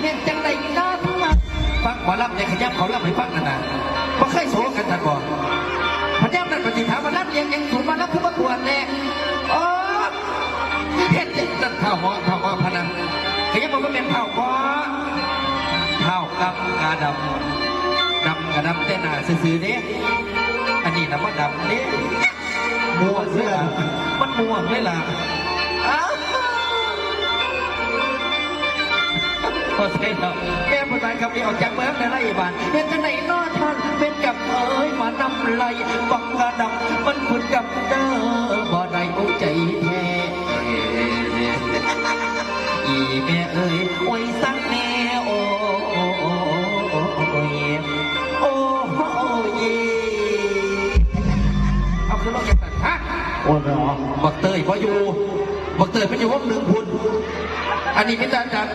ຈັ່ງໃດເນາະ? ຟັງໝໍລຳແດ່ ຂະຫຍັບເຂົ້າລຳໃຫ້ຟັງນັ້ນນະ ບໍ່ເຄີຍໂສກັນຊັ້ນບໍ່? ພະຍາມນັ້ນກໍຊິຖາມວ່າລຳລຽງຫຍັງສູງມາ ລຳຄືມາກວດແດ່? ໂອ້ ເຮັດຈັ່ງຊັ້ນທ້າວເງາະ ທ້າວເງາະພະນະ ກໍຍັງບໍ່ແມ່ນທ້າວເງາະ ທ້າວກຳກະດຳ ດຳກະດຳແຕ່ໜ້າຊື່ໆເດ້ ອັນນີ້ນະບໍ່ດຳເດ້ ມ່ວງເລີຍລະ ມັນມ່ວງເລີຍລະ ອ້າວ ພໍໃສ່ດອກ ແມ່ຜູ້ຕາຍຄຳນີ້ອອກຈາກເມືອງໄດ້ຫຼາຍບາດ ເຮັດຈັ່ງໃດເນາະທ່ານ ເປັນກຳເອີຍມານຳໄຫຼ ບັກກະດຳມັນຂຸດກຳເດີ ບໍ່ໄດ້ອຸກໃຈແທ້ ອີແມ່ເອີຍ ໂອຍສັກແນ່ ໂອ ໂອ ໂອ ໂອ ໂອ ໂອ ໂອ ໂອ ເອີ ເອົາ ຄືຮ້ອງຈັ່ງຊັ້ນ ຮະ? ໂອ້ຍ ບໍ່ເນາະ ບັກເຕີຍບໍ່ຢູ່ ບັກເຕີຍໄປຢູ່ວົງໜຶ່ງພຸ້ນ ອັນນີ້ມີແຕ່ອາຈານ